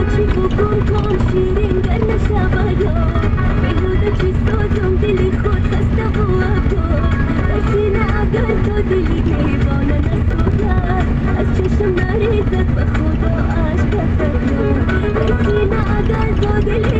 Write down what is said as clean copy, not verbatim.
Чӣ букун ком ширин гар нашавад ёд. Беҳуда чӣ созам дили худ хаставу афгор. Дар сина агар то дили девона насӯзад, аз чашм нарезад, ба Худо ашк дар фарёд. Дар сина агар то дили